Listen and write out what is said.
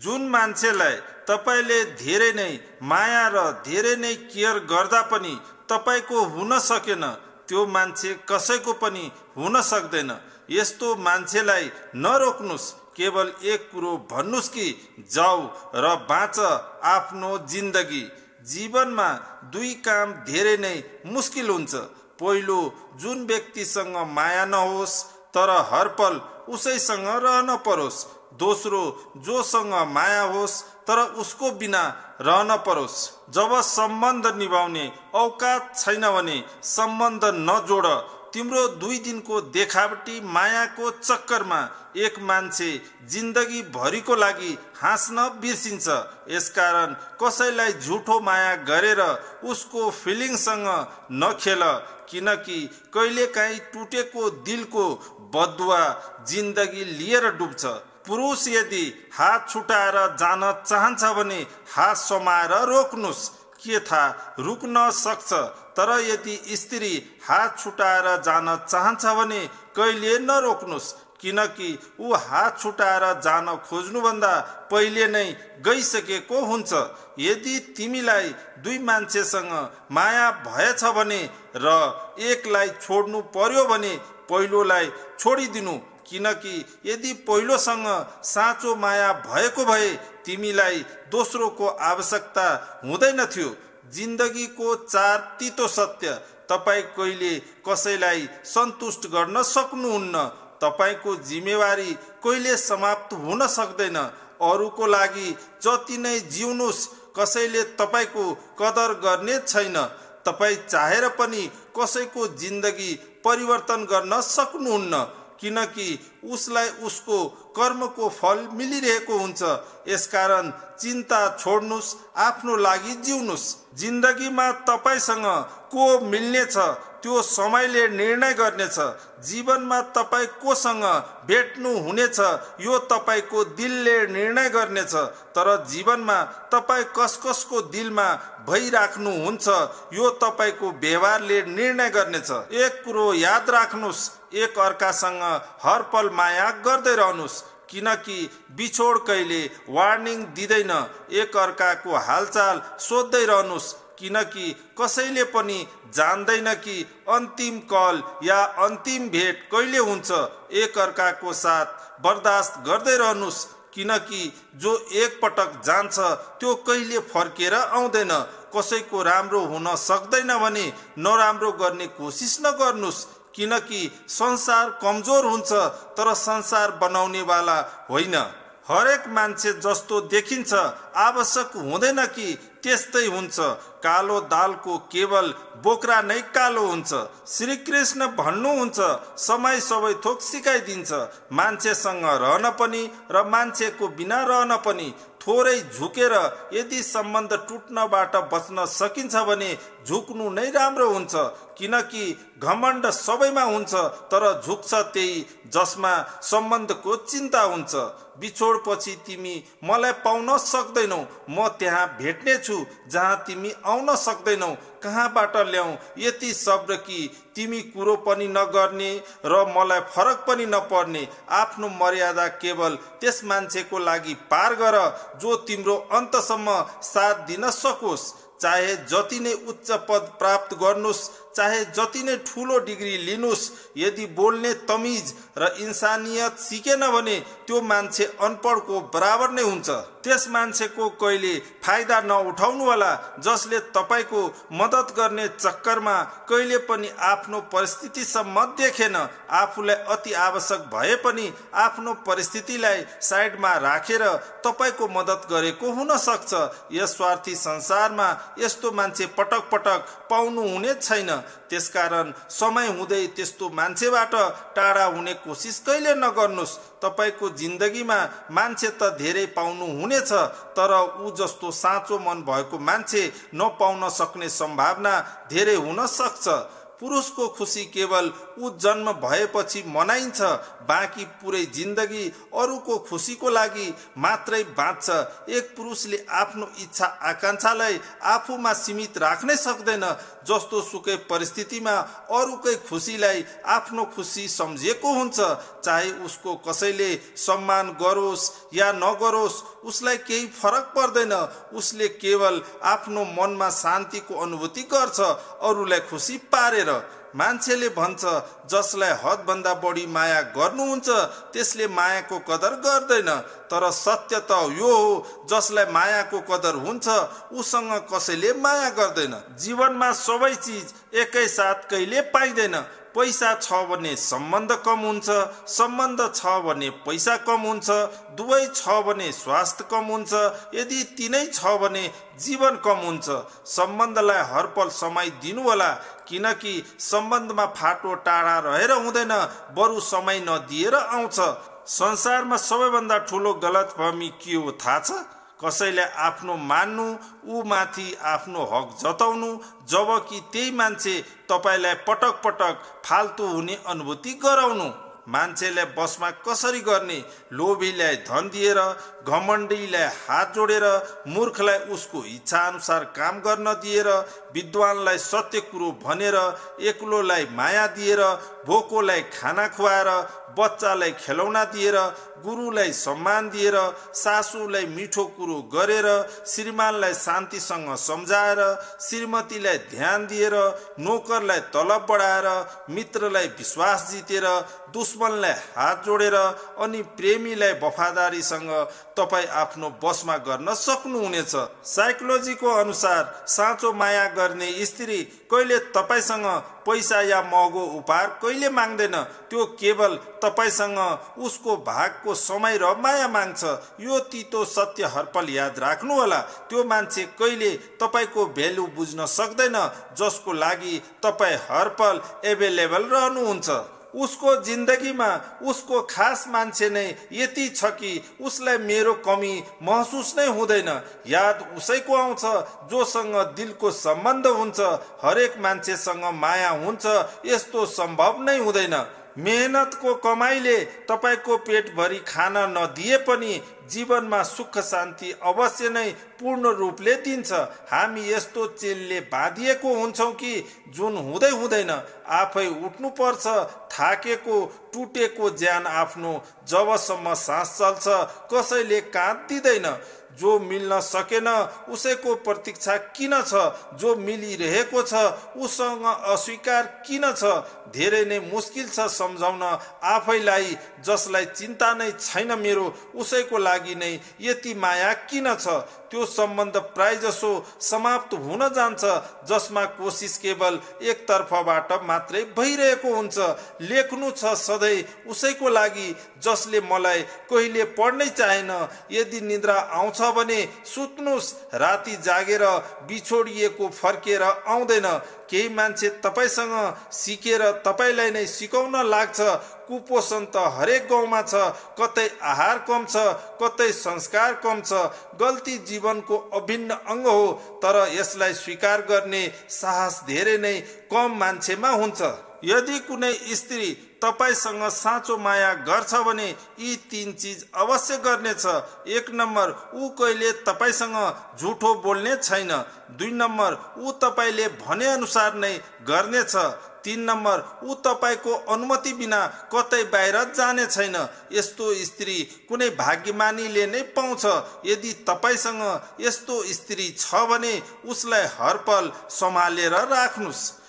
जुन मान्छेलाई तपाईले धेरै नै माया र धेरै नै केयर गर्दा पनि तपाईको हुन सकेन, त्यो मान्छे कसैको पनि हुन सक्दैन। यस्तो मान्छेलाई नरोक्नुस्, केवल एक कुरो भन्नुस् कि जाऊ र बाँच आफ्नो जिन्दगी। जीवनमा दुई काम धेरै नै मुस्किल हुन्छ। पहिलो, जुन व्यक्तिसँग माया नहोस् तर हरपल उसैसँग रहन परोस्। दोस्रो, जोसँग माया होस् तर उसको बिना रहन परोस्। जब सम्बन्ध निभाउने औकात छैन भने सम्बन्ध नजोड। तिम्रो 2 दिनको देखावटी मायाको चक्करमा एक मान्छे जिन्दगी भरिको लागि हाँस्न बिर्सिन्छ। यसकारण कसैलाई झुठो माया गरेर उसको फिलिङसँग नखेल, किनकि कहिलेकाहीँ टुटेको दिलको बदुवा जिन्दगी लिएर डुब्छ। पुरुष यदि हात छुटाएर जान चाहन्छ भने हात समाएर रोक्नुस्। के थाहा रुक्न सक्छ, तर यदि स्त्री हात छुटाएर जान चाहन्छ भने कहिले नरोक्नुस्, किनकि ऊ हात छुटाएर जान खोज्नुभन्दा पहिले नै गइसकेको हुन्छ। यदि तिमीलाई 2 मान्छेसँग माया भएछ भने र एकलाई छोड्नु पर्यो भने पहिलोलाई छोडिदिनु, किनकि यदि पहिलोसँग साँचो माया भएको भए तिमीलाई दोस्रोको आवश्यकता हुँदैन थियो। जिन्दगीको 4 तितो सत्य। तपाईँ कहिले कसैलाई सन्तुष्ट गर्न सक्नुहुन्न। तपाईको जिम्मेवारी कहिले समाप्त हुन सक्दैन। अरूको लागि जति नै जिउनुस्, कसैले तपाईको कदर गर्ने छैन। तपाईँ चाहेर पनि कसैको जिन्दगी परिवर्तन गर्न सक्नुहुन्न, किनकि उसलाई उसको कर्मको फल मिलिरहेको हुन्छ। यसकारण चिन्ता छोड्नुस्, आफ्नो लागि जिउनुस्। जिन्दगीमा तपाईसँग को मिल्नेछ त्यो समयले निर्णय गर्नेछ। जीवनमा तपाईँ कोसँग भेट्नु हुनेछ यो तपाईको दिलले निर्णय गर्नेछ। तर जीवनमा तपाईँ कसको दिलमा भइराख्नुहुन्छ यो तपाईको व्यवहारले निर्णय गर्नेछ। एक कुरो याद राख्नुस्, एक अर्कासँग हर पल माया गर्दै रहनुस्, किनकि बिछोड कहिले वार्निङ दिँदैन। एक अर्काको हालचाल सोध्दै रहनुस्, किनकि कसैले पनि जान्दैन कि अन्तिम कल या अन्तिम भेट कहिले हुन्छ। एक अर्काको साथ बर्दाश्त गर्दै रहनुस्, किनकि जो एक पटक जान्छ त्यो कहिले फर्केर आउँदैन। कसैको राम्रो हुन सक्दैन भने नराम्रो गर्ने कोसिस नगर्नुस्, किनकि संसार कमजोर हुन्छ तर संसार बनाउने वाला होइन। हरेक मान्छे जस्तो देखिन्छ आवश्यक हुँदैन कि त्यस्तै हुन्छ। कालो दालको केवल बोक्रा नै कालो हुन्छ। श्री कृष्ण भन्नुहुन्छ, समय सबै थोक सिकाइदिन्छ। मान्छेसँग रहन पनि र मान्छेको बिना रहन पनि। थोरै झुकेर यदि सम्बन्ध टुट्नबाट बच्न सकिन्छ भने झुक्नु नै राम्रो हुन्छ, किनकि घमण्ड सबैमा हुन्छ तर झुक्छ त्यही जसमा सम्बन्धको चिन्ता हुन्छ। बिछोडपछि तिमी मलाई पाउन सक्दैनौ, म त्यहाँ भेट्ने छु जहाँ तिमी आउन सक्दैनौ। कहाँबाट ल्याऊ यति शब्द कि तिमी कुरो पनि नगर्ने र मलाई फरक पनि नपर्ने। आफ्नो मर्यादा केवल त्यस मान्छेको लागि पार गर जो तिम्रो अन्तसम्म साथ दिन सकोस्। चाहे जति नै उच्च पद प्राप्त गर्नुस्, चाहे जति नै ठुलो डिग्री लिनुस्, यदि बोल्ने तमिज र इन्सानियत सिकेन भने त्यो मान्छे अनपढको बराबर नै हुन्छ। त्यस मान्छेको कहिले फाइदा नउठाउनु होला जसले तपाईको मद्दत गर्ने चक्करमा कहिले पनि आफ्नो परिस्थितिसम्म देखेन। आफूलाई अति आवश्यक भए पनि आफ्नो परिस्थितिलाई साइडमा राखेर तपाईको मद्दत गरेको हुन सक्छ। यस स्वार्थी संसारमा यस्तो मान्छे पटक पटक पाउनु हुने छैन। त्यसकारण समय हुँदै त्यस्तो मान्छेबाट टाढा हुने कोसिस कहिले नगर्नुस्। तपाईको जिन्दगीमा मान्छे त धेरै पाउनु हुनेछ, तर ऊ जस्तो साँचो मन भएको मान्छे नपाउन सक्ने सम्भावना धेरै हुन सक्छ। पुरुषको खुसी केवल ऊ जन्म भएपछि मनाइन्छ, बाँकी पुरै जिन्दगी अरूको खुसीको लागि मात्रै बाँच्छ। एक पुरुषले आफ्नो इच्छा आकांक्षालाई आफूमा सीमित राख्नै सक्दैन। जस्तो सुकै परिस्थितिमा अरूकै खुसीलाई आफ्नो खुसी सम्झिएको हुन्छ। चाहे उसको कसैले सम्मान गरोस् या नगरोस् उसलाई केही फरक पर्दैन। उसले केवल आफ्नो मनमा शान्तिको अनुभूति गर्छ अरूलाई खुसी पारेर। मान्छेले भन्छ जसलाई हदभन्दा बढी माया गर्नुहुन्छ त्यसले मायाको कदर गर्दैन। तर सत्य त यो हो, जसलाई मायाको कदर हुन्छ उसँग कसैले माया गर्दैन। जीवनमा सबै चिज एकैसाथ कहिले पाइँदैन। पैसा छ भने सम्बन्ध कम हुन्छ, सम्बन्ध छ भने पैसा कम हुन्छ, दुवै छ भने स्वास्थ्य कम हुन्छ, यदि तीनै छ भने जीवन कम हुन्छ। सम्बन्धलाई हरपल समय दिनु होला, किनकि सम्बन्धमा फाटो टाढा रहेर हुँदैन, बरु समय नदिएर आउँछ। संसारमा सबैभन्दा ठुलो गलतफहमी के हो थाहा छ? कसैलाई आफ्नो मान्नु, ऊ माथि आफ्नो हक जताउनु, जबकि त्यही मान्छे तपाईलाई पटक पटक फाल्तु हुने अनुभूति गराउनु। मान्छेलाई बसमा कसरी गर्ने? लोभीलाई धन दिएर, घमण्डीलाई हात जोडेर, मूर्खलाई उसको इच्छा अनुसार काम गर्न दिएर, विद्वानलाई सत्य कुरो भनेर, एक्लोलाई माया दिएर, भोकोलाई खाना खुवाएर, बच्चालाई खेलौना दिएर, गुरुलाई सम्मान दिएर, सासूलाई मिठो कुरो गरेर, श्रीमानलाई शान्तिसँग सम्झाएर, श्रीमतीलाई ध्यान दिएर, नोकरलाई तलब बढाएर, मित्रलाई विश्वास जितेर, दुश्मनलाई हात जोडेर अनि प्रेमीलाई वफादारीसँग तपाईँ आफ्नो बसमा गर्न सक्नुहुनेछ। साइकोलोजीको अनुसार साँचो माया गर्ने स्त्री कहिले तपाईँसँग पैसा या महँगो उपहार कहिले माग्दैन। त्यो केवल तपाईँसँग उसको भागको समय र माया माग्छ। यो तितो सत्य हरपल याद राख्नु होला। त्यो मान्छे कहिले तपाईँको भ्यालु बुझ्न सक्दैन जसको लागि तपाईँ हरपल एभाइलेबल रहनुहुन्छ। उसको जिन्दगीमा उसको खास मान्छे नै यति छ कि उसलाई मेरो कमी महसुस नै हुँदैन। याद उसैको आउँछ जोसँग दिलको सम्बन्ध हुन्छ। हरेक मान्छेसँग माया हुन्छ यस्तो सम्भव नै हुँदैन। मेहनतको कमाइले तपाईको पेटभरि खान नदिए पनि जीवनमा सुख शान्ति अवश्य नै पूर्ण रूपले दिन्छ। हामी यस्तो चेलले बाँधिएको हुन्छौँ कि जुन हुँदै हुँदैन, आफै उठ्नुपर्छ। थाकेको टुटेको ज्यान आफ्नो जबसम्म सास चल्छ कसैले काँध दिँदैन। जो मिल्न सकेन उसैको प्रतीक्षा किन छ? जो मिलिरहेको छ उसँग अस्वीकार किन छ? धेरै नै मुस्किल छ सम्झाउन आफैलाई। जसलाई चिन्ता नै छैन मेरो उसैको लागि नै यति माया किन छ? त्यो सम्बन्ध प्रायजसो समाप्त हुन जान्छ जसमा कोसिस केवल एक तर्फबाट मात्रै भइरहेको हुन्छ। लेख्नु छ सधैँ उसैको लागि जसले मलाई कहिले पढ्नै चाहेन। यदि निद्रा आउँछ भने सुत्नुस्, राति जागेर बिछोडिएको फर्केर आउँदैन। केही मान्छे तपाईसँग सिकेर तपाईलाई नै सिकाउन लाग्छ। कुपोषण त हरेक गाउँमा छ। कतै आहार कम छ, कतै संस्कार कम छ। गल्ती जीवनको अभिन्न अङ्ग हो, तर यसलाई स्वीकार गर्ने साहस धेरै नै कम मान्छेमा हुन्छ। यदि कुनै स्त्री तपाईसँग साँचो माया गर्छ भने यी तीन चिज अवश्य गर्नेछ। एक नम्बर, ऊ कहिले तपाईसँग झुठो बोल्ने छैन। दुई नम्बर, ऊ तपाईले भने अनुसार नै गर्नेछ। तीन नम्बर, ऊ तपाईको अनुमति बिना कतै बाहिर जाने छैन। यस्तो स्त्री कुनै भाग्यमानीले नै पाउँछ। यदि तपाईसँग यस्तो स्त्री छ भने उसलाई हरपल सम्हालेर राख्नुस्।